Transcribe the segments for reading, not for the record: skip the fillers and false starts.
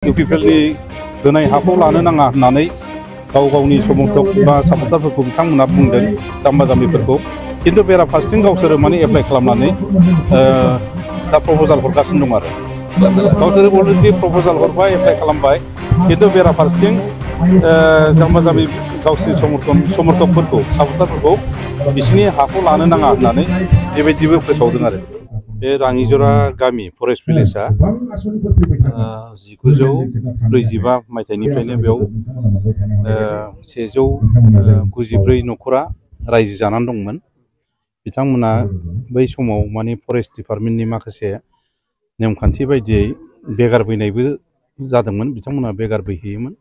इउपिपिएलनि होनाय हाखौ लानो नाङा होननानै गाव गावनि समर्थक बा सापर्टारफोरखौ बिथांमोना बुंदों जाम्बा जाम्बिफोरखौ किन्तु बेराफारसेथिं गावसोरो माने एप्लाइ खालामनानै दा प्रप'जाल हरगासिनो दं आरो गावसोरो अलरेडि प्रप'जाल हरबाय एप्लाइ खालामबाय किन्तु बेराफारसेथिं जाम्बा जाम्बि गावसोरनि समर्थकफोरखौ सापर्टारफोरखौ बिसिनि हाखौ लानो नाङा होननानै बेबायदिबो फोसावदों आरो बे राङिजरा गामि फरेस्ट भिलेजआ 1945 मायथाइनिफ्रायनो बेयाव 194 न'खरा रायजो जानानै दंमोन। बिथांमोना बै समाव माने फरेस्ट डिपार्टमेन्टनि माखासे नेमखान्थि बायदियै बेगार फैनायबो जादोंमोन। बिथांमोना बेगार फैहैयोमोन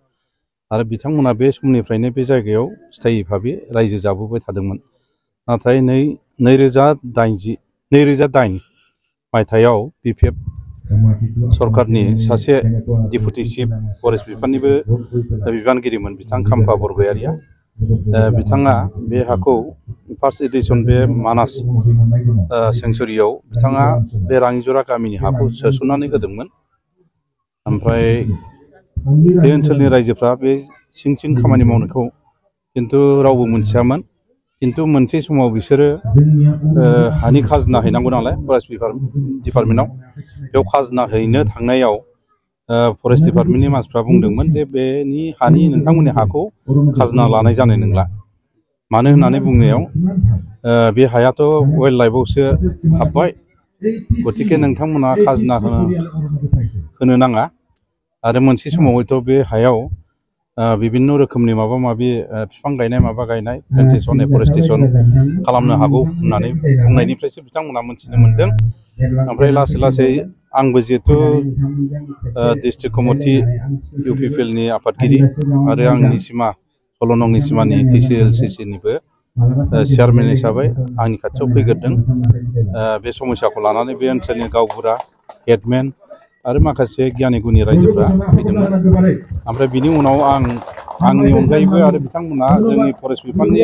आरो बिथांमोना बे समनिफ्रायनो बे जायगायाव स्थायी भाबै रायजो जाबोबाय थादोंमोन। नाथाय 2008 मायथाइयाव बिपिएफ सरकारनि सासे डिपुटि चिफ फरेस्ट बिफाननिबो बिबानगिरिमोन बिथां खाम्फा बरगयारिया बिथाङा बे हाखौ फार्स्ट एडिशन बे मानास सेंचुरियाव बिथाङा बे राङिजरा गामिनि हाखौ सोसननानै होदोंमोन। ओमफ्राय बे ओनसोलनि रायजोफ्रा बे सिं सिं खामानि मावनायखौ किन्तु रावबो मोनथियामोन। किन्तु मोनसे समाव बिसोरो हानि खाजोना हैनांगौ नालाय फरेस्ट डिपार्टमेन्टआव बेयाव खाजोना हैनो थांनायाव फरेस्ट डिपार्टमेन्टनि मानसिफ्रा बुंदोंमोन जे बेनि हानि नोंथांमोननि हाखौ खाजोना लानाय जानाय नंला। मानो होननानै बुंनायाव बे हायाथ' वाइल्ड लाइफआवसो हाबबाय, गतिके नोंथांमोना खाजोना होनो नाङा। आरो मोनसे समाव हयथ' बे हायाव बिभिन्न रोखोमनि माबा माबि बिफां गायनाय माबा गायनाय प्लान्टेसन एफरेस्टेसन खालामनो हागौ होननानै बुंनायनिफ्रायसो बिथांमोना मोनथिनो मोनदों। ओमफ्राय लासै लासै आंबो जिहेतु डिस्ट्रिक्ट कमिटि इउपिपिएलनि आफादगिरि आरो आंनि सिमा 16 नंनि सिमानि TCLCC-निबो चेयारमेन हिसाबै आंनि खाथियाव फैग्रोदों। बे समस्याखौ लानानै बे ओनसोलनि गावबुरा हेडमेन आरो माखासे गियानि गुनि रायजोफ्रा फैदोंमोन। ओमफ्राय बिनि उनाव आंनि अनगायैबो आरो बिथांमोना जोंनि फरेस्ट बिफाननि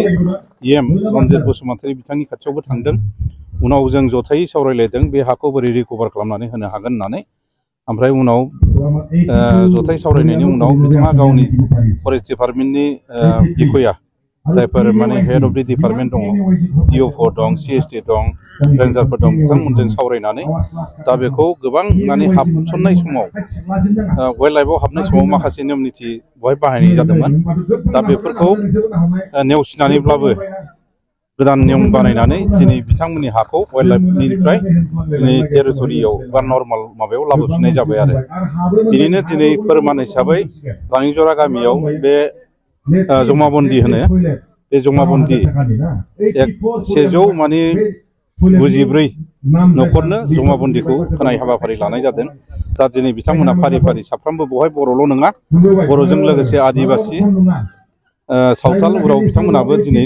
EM रन्जित बसुमतारी बिथांनि खाथियावबो थांदों। उनाव जों जथायै सावरायलायदों बे हाखौ बोरै रिकभार खालामनानै होनो हागोन होननानै। ओमफ्राय उनाव जथाय सावरायनायनि उनाव बिथाङा गावनि फरेस्ट डिपार्टमेन्टनि बिखया जायफोर माने हेड अफ दि डिपार्टमेन्ट दङ, DO4 दं, CST दं, रेन्जारफोर दं, बिथांमोनजों सावरायनानै दा बेखौ गोबां माने हाबसननाय समाव वाइल्ड लाइफआव हाबनाय समाव माखासे नियम निथि बेवहाय बाहायनाय जादोंमोन। दा बेफोरखौ नेवसिनानैब्लाबो गोदान नियम बानायनानै दिनै बिथांमोननि हाखौ वाइल्ड लाइफनिफ्राय दिनै टेरिटरियाव बा नर्माल माबायाव लाबोफिननाय जाबाय आरो बिनिनो दिनै फोरमान हिसाबै राङिजरा गामियाव बे जमाबन्दी होनो बे जमाबन्दी 194 न'खरनो जमाबन्दीखौ होनाय हाबाफारि लानाय जादों। दा दिनै बिथांमोना फारि फारि साफ्रोमबो बेवहाय बर'ल' नङा, बर'जों लोगोसे आदिबासि सावथाल उराव बिथांमोनाबो दिनै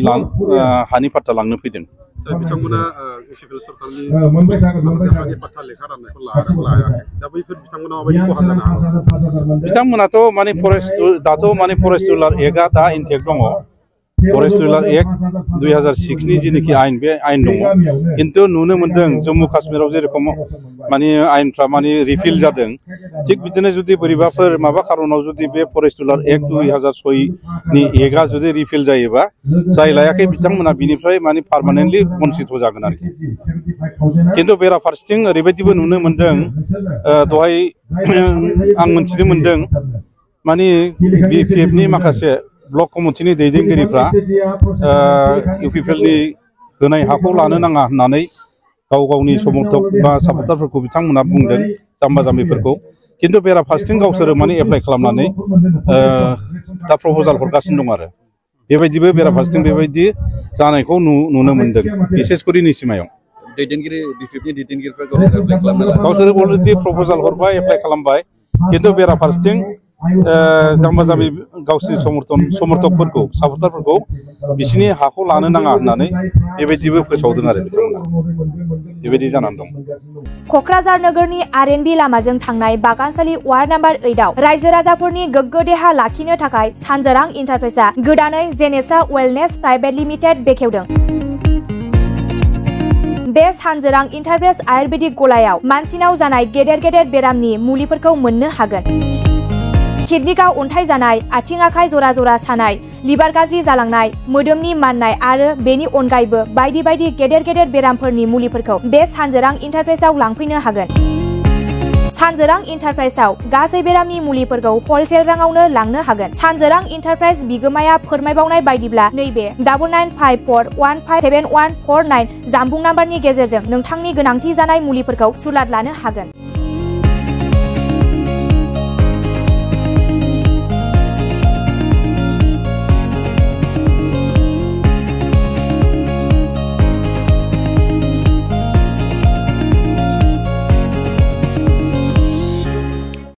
हानि पाट्टा लांनो फैदों। बिथांमोना इउपिपिएल सरकारनि माखासे हानि पाट्टा लेखा राननायखौ लायाखै। दा बैफोर बिथांमोना माबायदि खहा जानो हागौ? बिथांमोनाथ' माने दाथ' माने फरेस्ट रुलार एक्टआ दा इनटेक्ट दङ। फरेस्ट रुलार एक्ट 2006नि जिनिखि आयेन बे आयेन दङ। किन्तु नुनो मोनदों जम्मु काश्मीराव जेरेखम माने आयेनफ्रा माने रिपिल जादों, थिग बिदिनो जुदि बोरैबाफोर माबा खारनाव जुदि बे फरेस्ट रुलार एक्ट 2006नि एक्टआ जुदि रिपिल जायोबा जाय लायाखै बिथांमोना बिनिफ्राय माने पार्मानेन्टलि बन्सित जागोन आरोखि। किन्तु बेराफारसेथिं ओरैबायदिबो नुनो मोनदों, दहाय आं मोनथिनो मोनदों माने बिपिएफनि माखासे ब्लक कमिटिनि दैदेनगिरिफ्रा इउपिपिएलनि होनाय हाखौ लानो नाङा होननानै गाव गावनि समर्थक बा सापर्टारफोरखौ बिथांमोना बुंदों जाम्बा जाम्बिफोरखौ। किन्तु बेराफारसेथिं गावसोरो माने एप्लाइ खालामनानै दा प्रप'जाल हरगासिनो दं आरो बेबायदिबो बेराफारसेथिं बेबायदि जानायखौ नुनो मोनदों बिसेसकरि निसिमायाव। बिपिएफनि दैदेनगिरिफ्रा गावसोरो अलरेडि प्रप'जाल हरबाय एप्लाइ खालामबाय, किन्तु बेराफारसेथिं जाम्बा जाम्बि गावसोरनि समर्थकफोरखौ सापर्टारफोरखौ बिसिनि हाखौ लानो नाङा होननानै बेबायदिबो फोसावदों आरो बिथांमोना बेबायदि जानानै दं। क'क्राझार नोगोरनि आरएनबि लामाजों थांनाय बागानसालि वार्ड नम्बर 8आव रायजो राजाफोरनि गोग्गो देहा लाखिनो थाखाय सानजोरां इन्टारप्राइजआ गोदानै जेनेसा वेलनेस प्राइभेट लिमिटेड बेखेवदों। बे सानजोरां इन्टारप्राइज आयुर्वेदिक गलायाव मानसिनाव जानाय गेदेर गेदेर बेरामनि मुलिफोरखौ मोननो हागोन। किडनिकआव अन्थाइ जानाय, आथिं आखाइ जरा जरा सानाय, लिभार गाज्रि जालांनाय, मोदोमनि माननाय आरो बेनि अनगायैबो बायदि बायदि गेदेर गेदेर बेरामफोरनि मुलिफोरखौ बे सानजोरां इन्टारप्राइजआव लांफैनो हागोन। सानजोरां इन्टारप्राइजआव गासै बेरामनि मुलिफोरखौ हलसेल राङावनो लांनो हागोन। सानजोरां इन्टारप्राइज बिगोमाया फोरमायबावनाय बायदिब्ला नैबे 9954157149 जानबुं नाम्बारनि गेजेरजों नोंथांनि गोनांथि जानाय मुलिफोरखौ सुलाद लानो हागोन।